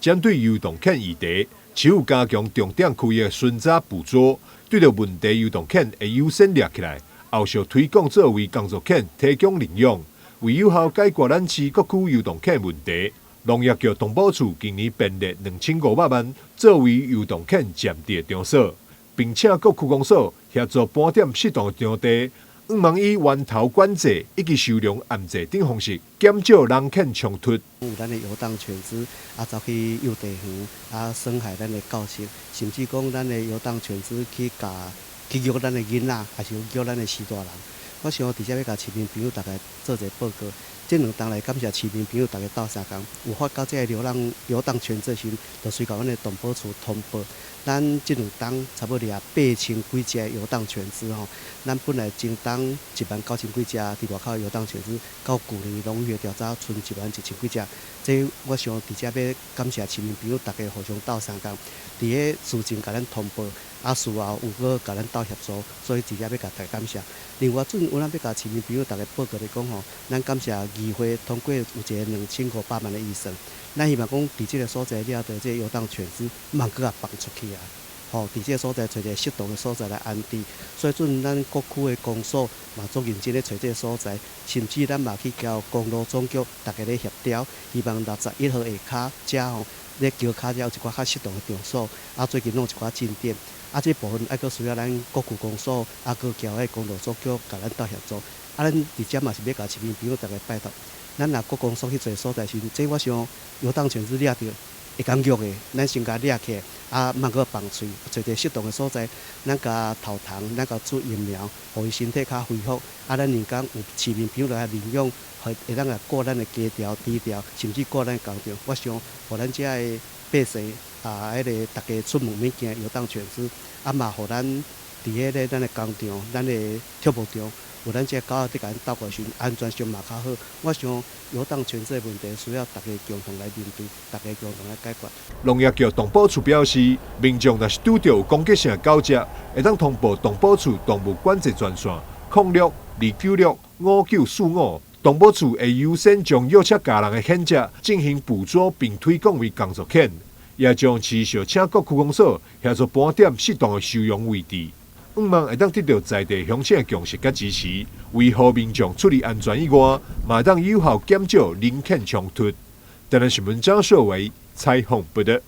針對遊蕩犬議題，市府加強重點區域巡查捕捉，對著問題遊蕩犬會優先掠起來，後續推廣作為工作犬提供領養，為有效解決咱市各區遊蕩犬問題。農業局動保處今年編列2500萬，作為遊蕩犬暫置場所，並請各區公所協助盤點適當場地，向望以源頭管制以及收容閹制等方式，減少人犬衝突。有咱的遊蕩犬隻啊，走去幼稚園啊，損害咱的教室，甚至講咱的遊蕩犬隻去共去虐咱的囡仔，還是虐咱的序大人。我想佇遮欲共市民朋友逐家做一个報告。這兩冬來感謝市民朋友逐家鬥相共，有發覺這个流浪遊蕩犬隻時，就隨共阮的動保處通報。咱這兩冬差不多掠8000幾隻遊蕩犬隻吼，咱本來前冬1萬9千幾隻佇外口遊蕩犬隻，到舊年農業調查賰1萬1千幾隻。這我想佇遮欲感謝市民朋友逐家互相鬥相共，佇咧事前共咱通報，啊事後有閣共咱鬥協助，所以佇遮欲共大家感謝。另外，陣有咱欲共市民朋友逐家報告來講吼，咱感謝議會通過有一个2500萬的預算，咱希望講佇這个所在掠著這个遊蕩犬隻，毋通閣共放出去啊！吼，佇這个所在揣一个適當的所在來安置。所以陣咱各區的公所嘛足認真咧揣這个所在，甚至咱嘛去交公路總局，逐家咧協調，希望61號下跤遮吼，咧橋跤遮有一寡較適當的場所。啊，最近攏有一寡進展。啊，這部分猶閣需要咱各區公所，啊，閣交彼公路總局共咱鬥協助。啊，咱佇遮嘛是欲共市民朋友逐家拜託，咱若各公所去揣所在時，這我想遊蕩犬隻掠著會當虐的，咱先共掠起來，啊，毋通閣放喙，揣一个適當的所在，咱共頭蟲，咱共注疫苗，予伊身體較恢復。啊，咱民間有市民朋友來領養，會當來顧咱的雞寮、豬寮，甚至顧咱的工廠。我想，予咱遮的百姓啊，彼个逐家出門免驚遊蕩犬隻，啊嘛，予咱佇彼个咱的工廠、咱的畜牧場，有咱這个狗仔佇共咱鬥過時，安全性嘛較好。我想遊蕩犬隻的問題需要逐家共同來面對，逐家共同來解決。農業局動保處表示，民眾若是拄著有攻擊性的狗隻，會當通報動保處動物管制專線06-296-5945，動保處會優先將虐赤咬人的犬隻進行捕捉並推廣為工作犬，也將持續請各區公所協助盤點適當的收容位置。向望會當得到在地鄉親的共識佮支持，維護民眾出入安全以外，嘛會當有效減少人犬衝突。台南新聞張碩維採訪報導。